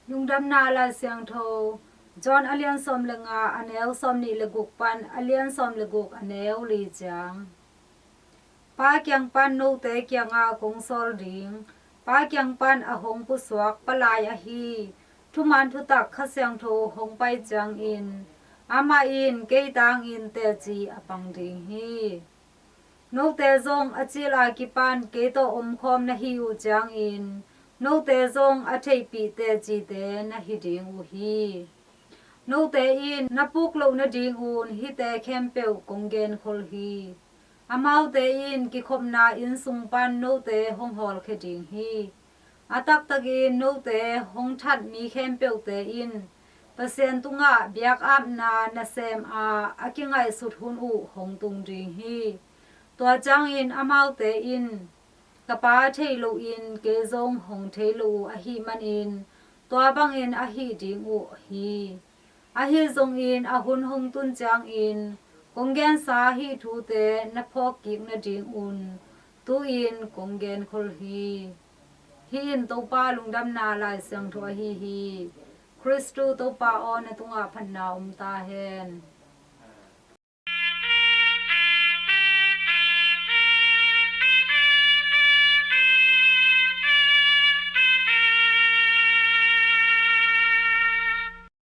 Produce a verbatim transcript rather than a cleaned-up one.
Lungdamna Lai Siangtho, John a lian sawm le nga, a neu sawm nih le guk pan a lian sawm le guk, a neu li ciang. Pa kiang pan note kiangah kong sawl ding, Pa kiang pan a hong pusuak palai ahi, thuman thutak Kha Siangtho hong pai ciangin, amah in kei tangin teci a pang ding hi. Note zong a cil a kipan kei tawh omkhawm na hi uh ciangin, note zong a theihpih tecite na hi ding uh hi. Note in na puk loh nadingun hihte khempeuh kong genkhol hi. Amaute in kikhopna inn sung pan note hong hawlkhia ding hi. A taktakin note hong that mi khempeuhte in Pasian tungah biakapna nasem a a kingaihsut hun uh hong tung ding hi. Tua ciangin amaute in ka Pa thei loin kei zong hong thei lo uh ahih manin tua bangin a hih ding uh hi. Ahi zongin a hun hong tun ciangin kong gensa hih thute na phawk kik nadingun tu-in kong genkhol hi. Hih in Topa Lungdamna Lai Siangtho ahi hi. Khristu Topa aw, na tungah phatna om ta hen.